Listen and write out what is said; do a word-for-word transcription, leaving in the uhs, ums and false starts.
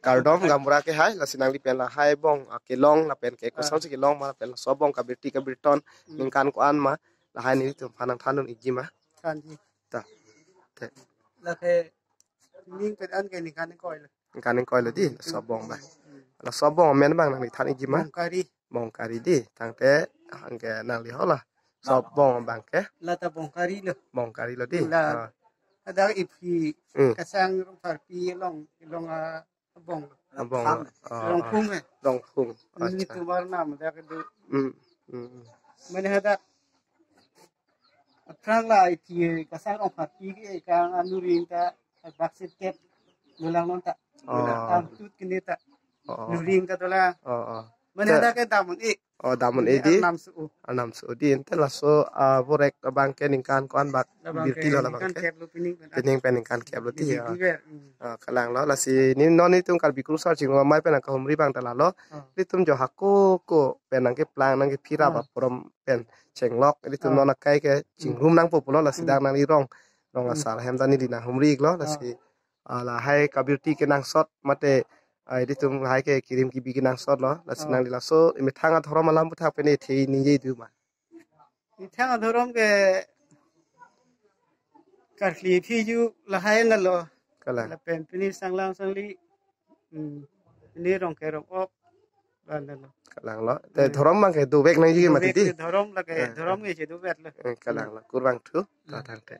Kardom, gaonbura ke hai, lasi nangli pen lahai bong, ah, kelong, lapen ke koson si kelong ma, lapen laso bong kabirti kabirton, Hmm. ningkan ko-an ma, lahai nelitum aphan nangthan un-ikji ma. Thanji. Ta. Te. Lake, ning pen an ke ningkan ingkoi lo. Ningkan ingkoi lo di, Hmm. laso bong ba. Hmm. Laso bong amen bang nangli than-ikji ma. Bong kari. Bong kari di, tangte, anke nangli ho la. Laso bong abang ke. Lata bong kari lo. Bong kari lo di. La. Ah. Ada iphi Hmm. Kasang Rongpharpi along, along, ah, bong. Abong. Farm. Ah, ah. Rongphung eh. Rongphung. Ini Acha. Tumar nam ada kedo. Hmm. Hmm. Hmm. Mane hadak aphrang la iphi Kasang Rongpharpi ke kang anuring ta baksit kep dolang non ta. Oh. Tam tut kene ta. Oh, oh. Nuring ta dolang. Oh, oh. Mane Te- hadak ke dam un-e. Oh, dam un-e di. Arnam su-o. Arnam su-o di. Ante laso, ah, vorek abang ke ningkan ko-an bak Labang birti ke lo labang ningkan ke. Kep lo pining pen. Pining pen ningkan kep lo di, Di, ya. di, di, hmm. Ah, kalang lo lasi ne non nelitum Karbi Kurusar Chingrum Amei pen nangkahumri abang ta lalo. Ah. Nelitum jo hako ko pen nangkeplang nangkephira Ah. ba porom pen chenglok. Nelitum Ah. non akai ke Hmm. chingrum nangpo pulo lasi Hmm. dak nangli rong. Rong Hmm. asar hem ta neli nanghumri-iklo Ah. lasi ah, lahai kabirti kenangsot mate, ah, nelitum lahai ke kirim kibi kenangsot lo. Lasi Oh. nangli laso emethang adhorom alam aputhak pen ethe ningje do ma. Emethang adhorom ke karkli phiju lahai na lo. Kalang. Lapen pini sanglang sangli, hmm, pini rong ke rong-ok. Ban na lo. Kalang lo. Te Hmm. dhorom abang ke dovek nangji mati Dovek di. Dhorom lake, Eh, dhorom eh. Nge che dovek lo. Eh, kalang lo. Kurvangthu. Hmm. Ta tangte.